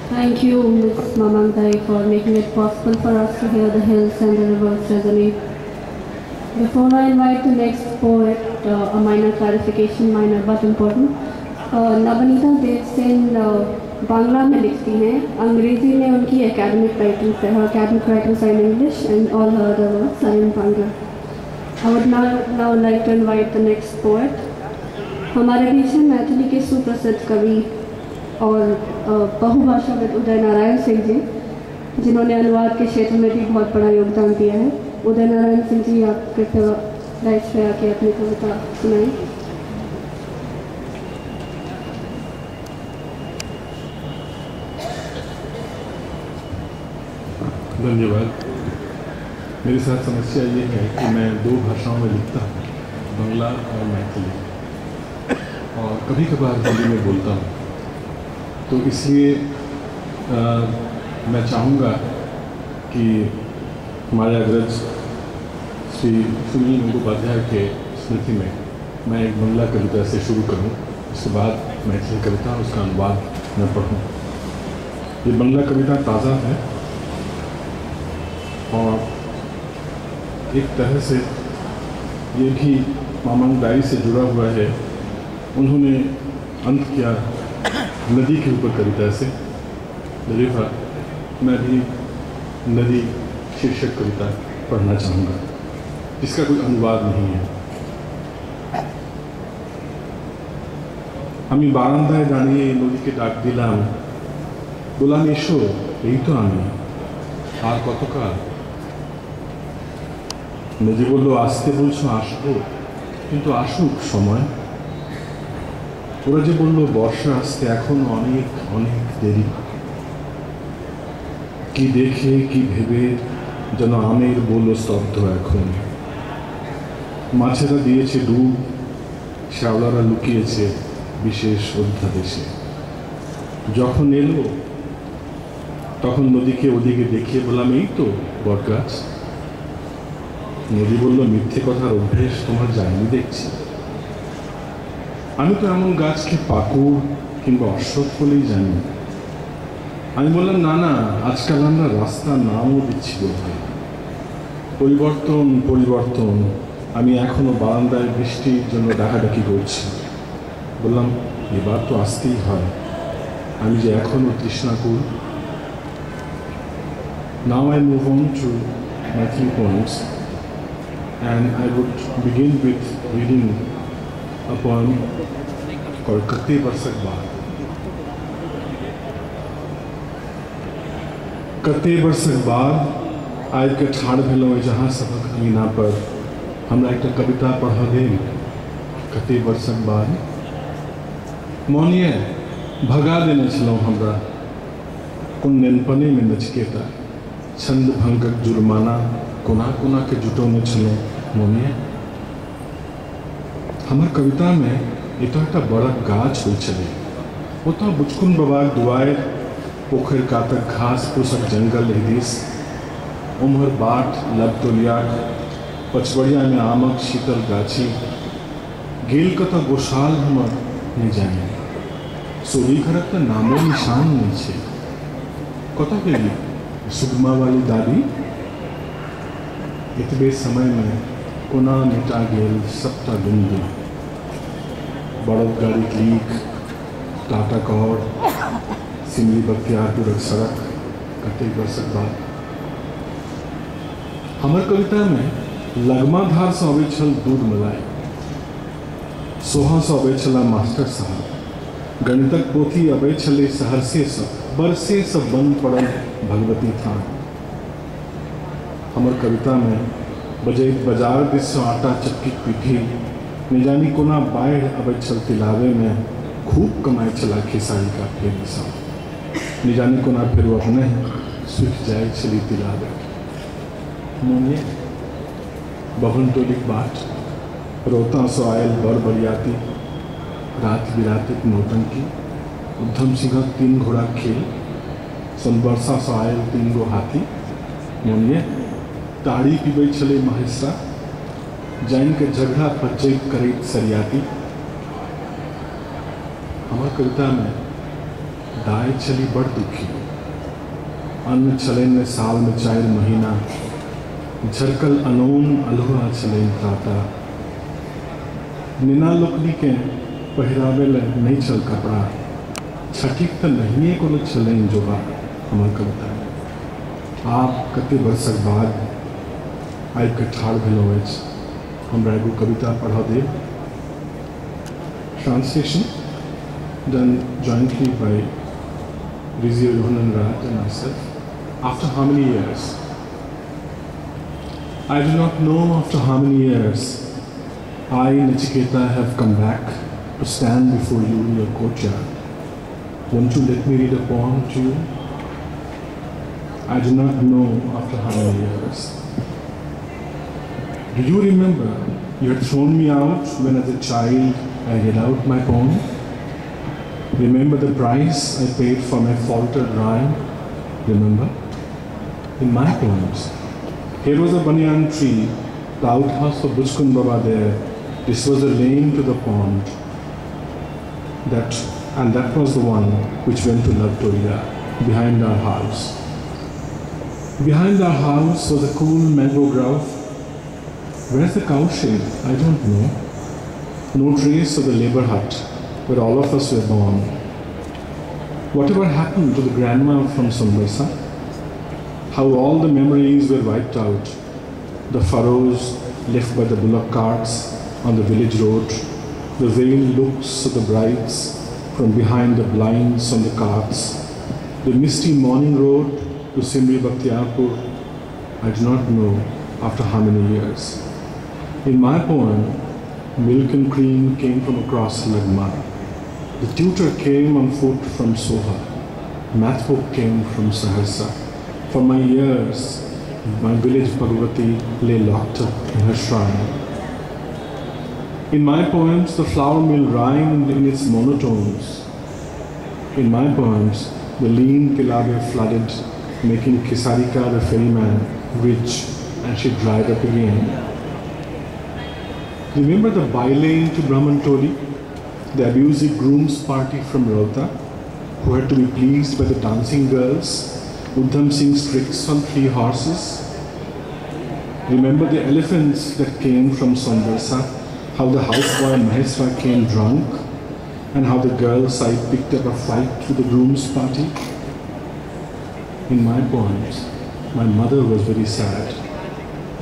Thank you, Ms. Mamang Dai, for making it possible for us to hear the hills and the rivers resonate. Before I invite the next poet, a minor clarification, minor but important. Nabanita Dev Sen Bangla में लिखती हैं, अंग्रेजी में उनकी academic writings है। Her academic writings are in English and all her other works are in Bangla. I would now like to invite the next poet. हमारे बीच हैं मैथिली के सुप्रसिद्ध कवि और बहुभाषाविद उदय नारायण सिंह जी, जिन्होंने अनुवाद के क्षेत्र में भी बहुत बड़ा योगदान दिया है। उदय नारायण सिंह जी, आप कृपया लाइव पे आके अपनी कविता सुनाएं। धन्यवाद। मेरे साथ समस्या ये है कि मैं दो भाषाओं में लिखता हूँ, बंगला और मैथिली, और कभी कभार हिंदी में बोलता हूँ। तो इसलिए मैं चाहूँगा कि हमारे अग्रज श्री सुनील गंगोपाध्याय के स्मृति में मैं एक बंगला कविता से शुरू करूँ, उसके बाद मैथिली कविता और उसका अनुवाद मैं पढ़ूँ। ये बंगला कविता ताज़ा है और एक तरह से ये भी मामांग दाई से जुड़ा हुआ है। उन्होंने अंत किया नदी के ऊपर कविता से। दरीफा मैं भी नदी शीर्षक कविता पढ़ना चाहूँगा, जिसका कोई अनुवाद नहीं है। আমি বারান্দায় দাঁড়িয়ে নদীকে ডাক দিলাম, বললাম এসো, এই তো আমি, আর কতকাল। নদী বলল, আসতে বলছো আসবো, কিন্তু আসুক সময়। ওরা যে বলল বর্ষা আসতে এখনো অনেক অনেক দেরি। কি দেখে কি ভেবে যেন আমের বলল স্তব্ধ এখন। মাছেরা দিয়েছে ডুব, শ্যাওলারা লুকিয়েছে বিশেষ অধ্যাদেশে। যখন এলো তখন নদীকে ওদিকে দেখিয়ে বললাম, এই তো বটগাছ। নদী বলল, মিথ্যে কথার অভ্যেস তোমার যায়নি দেখছি। আমি তো এমন গাছকে পাকুড় কিংবা অশ্বত্থ বলেই জানি। আমি বললাম, না না, আজকাল আমরা রাস্তার নামও দিচ্ছি বোধহয়। পরিবর্তন পরিবর্তন। আমি এখনও বারান্দায় বৃষ্টির জন্য ডাকাডাকি করছি। বললাম, এবার তো আসতেই হয়, আমি যে এখনও তৃষ্ণাকুল। Now I move on to my three poems, and I would begin with reading a poem called Kate Barsak Baad. कते बरसक बाद आबि के ठाढ़ भेलहुँ जहाँ सभक अंगना पर, हमरा एकटा कविता पढ़ऽ देल। कते बरसक बाद मोन ये भगा देने छलहुँ हमरा कोन नेनपनेमे नचकेता, छंद भंगक जुर्माना कोना कोना के जुटौने छलहुँ। मोन ये हमर कवितामे एतऽ एकटा बड़क गाछ होइ छलै, ओतऽ बुचकुन बाबाक दुआरि, पोखरि कातक घास फूसक जंगल एहि दिस, ओम्हर बाट लबटोलियाक, पछबरियामे आमक शीतल गाछी। गेल कतऽ गोशाल हमर नहि जानि, सोरी घरक तऽ नामो निशान नहि छै। कतऽ गेली सुगमावाली दादी? एतबे समयमे कोना मिटा गेल सबटा बिन्दु। बड़द गाड़ीक लीक, टाटा कहर, सिमरी बख्तियारपुरक सड़क। कतेक वर्षक बाद हमर कवितामे लगमा धारसँ अबै छल दूध मलाई, सोहासँ अबै छला मास्टर साहब, गणितक पोथी अबै छलै सहरसेसँ, बरसेसँ बंद पड़ल भगवती थान। हमर कवितामे बजैत बाजार दिससँ आटा चक्कीक पीठी, नहि जानि कोना बाढ़ि अबैत छल तिलावेमे, खूब कमाइ छला खेसारी का फेरीसँ, नहि जानि कोना फेर अपने सुखि जाइ छली तिलावे। मोन ये बभन टोलीक बाट, रौतासँ आयल बड़ बरियाती, राति बिरातिक नौटंकी, उद्धम सिंहक तीन घोड़ाक खेल, सोनबरसासँ आयल तीन गो हाथी। मोन ये ताड़ी पीबै छलै महेशरा, जानि के झगड़ा फज्जैत करैत सरियाती। हमर कवितामे दाइ छली बड़ दुखी, अन्न छलनि सालमे 4 महीना, झरकल अनोन अल्हुआ छलनि त्राता। नेना लोकनिकेँ पहिराबै लए नहि छल कपड़ा, छठिक तऽ नहिए कोनो छलनि जोगाड़। हमर कविता आब कते वर्षक बाद आबिके ठाढ़ भेलहुँ अछि, हमरा एगो कविता पढ़ऽ देब। Translation done jointly by Rizia Yohanan Raj and myself. After how many years? I do not know after how many years I, Nachiketa, have come back to stand before you in your courtyard. Won't you let me read a poem to you? I do not know after how many years. Do you remember you had thrown me out when as a child I read out my poem? Remember the price I paid for my faltered rhyme? Remember? In my poems, here was a banyan tree, the outhouse of Buchkun Baba there. This was the lane to the pond. That was the one which went to Lavtoria, behind our house. Behind our house was a cool mango grove. Where's the cowshed? I don't know. No trace of the labor hut where all of us were born. Whatever happened to the grandma from Sonbarsa? How all the memories were wiped out. The furrows left by the bullock carts on the village road, the veiled looks of the brides from behind the blinds on the carts, the misty morning road to Simri Bakhtiarpur. I do not know after how many years. In my poem, milk and cream came from across Lagma. The tutor came on foot from Soha. Math book came from Saharsa. For my years, my village Bhagavati lay locked up in her shrine. In my poems, the flour mill rhymed in its monotones. In my poems, the lean Tilabe flooded, making Kisarika the ferryman rich, and she dried up again. Remember the bylane to Brahman Toli, the abusive groom's party from Rauta, who had to be pleased by the dancing girls, Uddham Singh's tricks on 3 horses? Remember the elephants that came from Sonbarsa, how the houseboy Mahesra came drunk, and how the girl side picked up a fight with the groom's party? In my poems, my mother was very sad.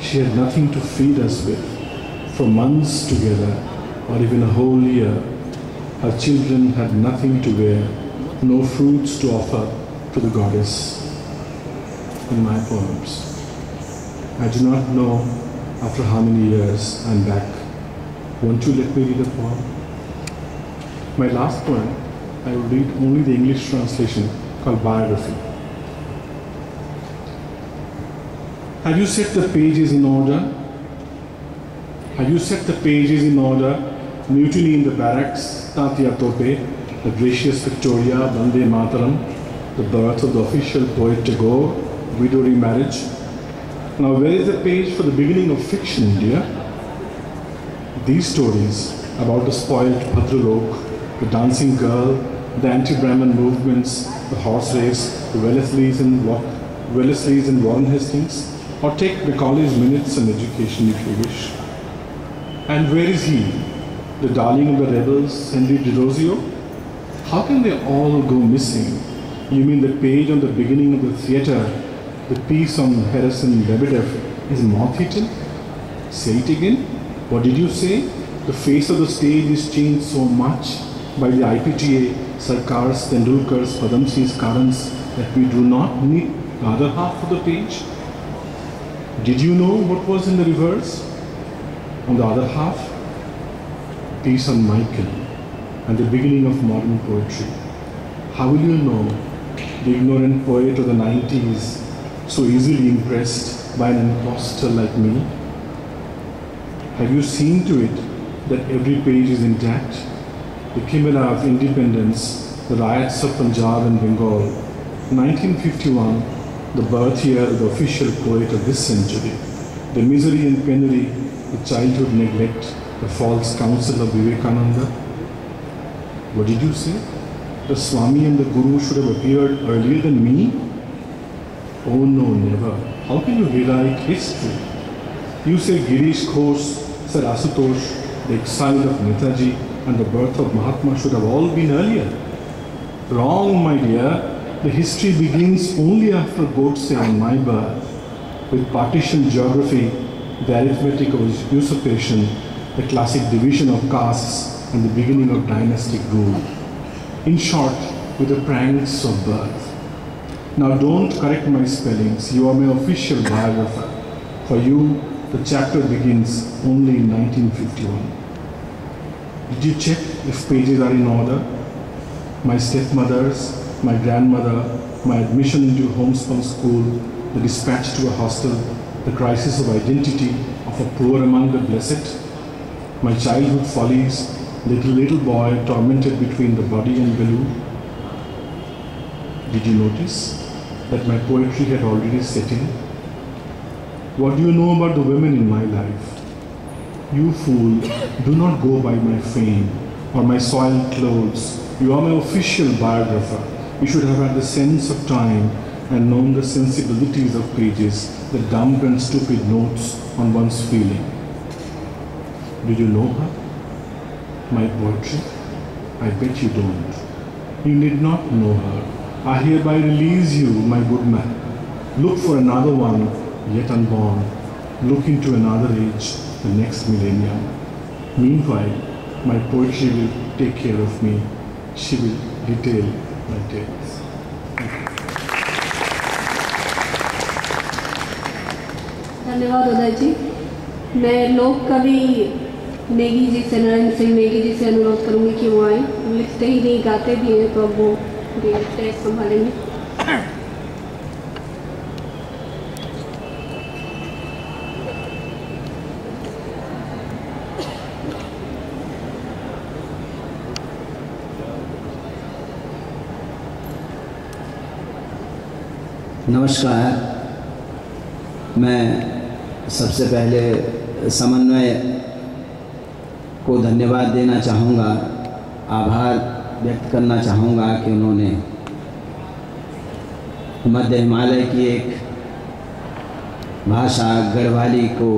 She had nothing to feed us with. For months together, or even a whole year, her children had nothing to wear, no fruits to offer to the goddess. In my poems, I do not know after how many years I'm back. Won't you let me read a poem? My last poem, I will read only the English translation called Biography. Have you set the pages in order? Have you set the pages in order? Mutiny in the barracks, Tatya Tope, the gracious Victoria, Vande Mataram, the birth of the official poet Tagore, widow remarriage. Now where is the page for the beginning of fiction, dear? These stories about the spoiled Bhadralok, the dancing girl, the anti-Brahman movements, the horse race, the Wellesleys and Warren Hastings, or take Macaulay's Minutes on Education if you wish. And where is he, the darling of the rebels, Henry Derozio? How can they all go missing? You mean the page on the beginning of the theatre, the piece on Harrison Lebedev is moth-eaten? Say it again. What did you say? The face of the stage is changed so much by the IPTA, Sarkars, Tendulkars, Padamsis, Karans, that we do not need the other half of the page. Did you know what was in the reverse? On the other half, piece on Michael and the beginning of modern poetry. How will you know the ignorant poet of the 90s, so easily impressed by an impostor like me? Have you seen to it that every page is intact? The chimera of independence, the riots of Punjab and Bengal, 1951, the birth year of the official poet of this century, the misery and penury, the childhood neglect, the false counsel of Vivekananda. What did you say? The Swami and the Guru should have appeared earlier than me? Oh no, never. How can you rewrite history? You say Girish Ghosh, Sir Asutosh, the exile of Netaji and the birth of Mahatma should have all been earlier. Wrong, my dear. The history begins only after Godse and my birth. With partition geography, the arithmetic of usurpation, the classic division of castes, and the beginning of dynastic rule. In short, with the pranks of birth. Now don't correct my spellings, you are my official biographer. For you, the chapter begins only in 1951. Did you check if pages are in order? My stepmothers, my grandmother, my admission into homespun school, the dispatch to a hostel, the crisis of identity of a poor among the blessed, my childhood follies, little boy tormented between the body and balloon. Did you notice that my poetry had already set in? What do you know about the women in my life? You fool, do not go by my fame or my soiled clothes. You are my official biographer. You should have had the sense of time and known the sensibilities of pages, the dumb and stupid notes on one's feeling. Do you know her? My poetry? I bet you don't. You need not know her. I hereby release you, my good man. Look for another one yet unborn. Look into another age, the next millennium. Meanwhile, my poetry will take care of me. She will detail my tales. धन्यवाद उदय जी। मैं लोक कवि नेगी जी से, नरेंद्र सिंह नेगी जी से अनुरोध करूंगी कि वो आए। लिखते ही नहीं, गाते भी हैं, तो अब वो स्टेज संभालेंगे। नमस्कार। मैं सबसे पहले समन्वय को धन्यवाद देना चाहूँगा, आभार व्यक्त करना चाहूँगा कि उन्होंने मध्य हिमालय की एक भाषा गढ़वाली को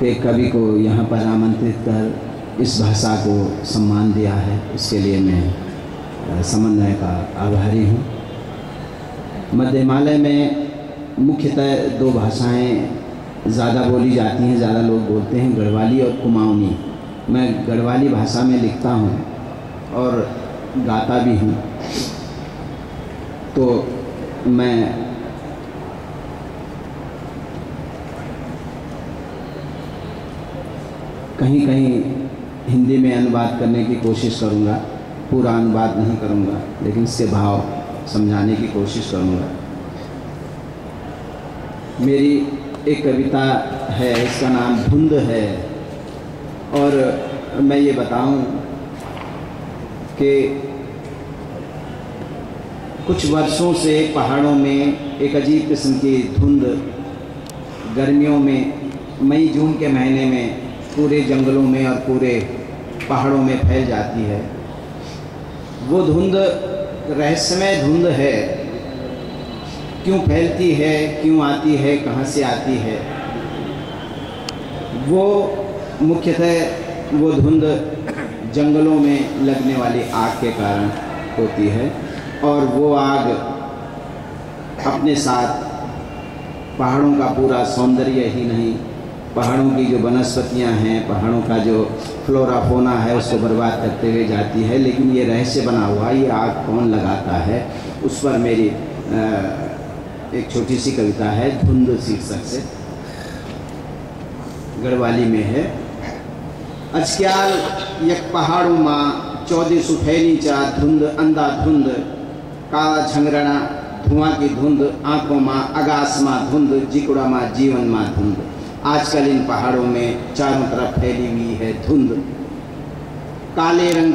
के कवि को यहाँ पर आमंत्रित कर इस भाषा को सम्मान दिया है। इसके लिए मैं समन्वय का आभारी हूँ। मध्य हिमालय में मुख्यतः दो भाषाएं ज़्यादा बोली जाती हैं, ज़्यादा लोग बोलते हैं, गढ़वाली और कुमाऊनी। मैं गढ़वाली भाषा में लिखता हूँ और गाता भी हूँ, तो मैं कहीं कहीं हिंदी में अनुवाद करने की कोशिश करूँगा, पूरा अनुवाद नहीं करूँगा, लेकिन इसके भाव समझाने की कोशिश करूँगा। मेरी एक कविता है, इसका नाम धुंध है। और मैं ये बताऊं कि कुछ वर्षों से पहाड़ों में एक अजीब किस्म की धुंध गर्मियों में, मई जून के महीने में पूरे जंगलों में और पूरे पहाड़ों में फैल जाती है। वो धुंध रहस्यमय धुंध है, क्यों फैलती है, क्यों आती है, कहाँ से आती है। वो मुख्यतः वो धुंध जंगलों में लगने वाली आग के कारण होती है, और वो आग अपने साथ पहाड़ों का पूरा सौंदर्य ही नहीं, पहाड़ों की जो वनस्पतियां हैं, पहाड़ों का जो फ्लोरा फोना है, उसको बर्बाद करते हुए जाती है। लेकिन ये रहस्य बना हुआ, ये आग कौन लगाता है, उस पर मेरी एक छोटी सी कविता है, धुंध शीर्षक से, गढ़वाली में है। अचक्याल यक पहाड़ों माँ चौदह सुफैनी चा धुंध अंधा धुंध, काला झंगरणा धुआं की धुंध, आंखों माँ आगास माँ धुंध, जिकुड़ा माँ जीवन माँ धुंध। आजकल इन पहाड़ों में चारों तरफ फैली हुई है धुंध, काले रंग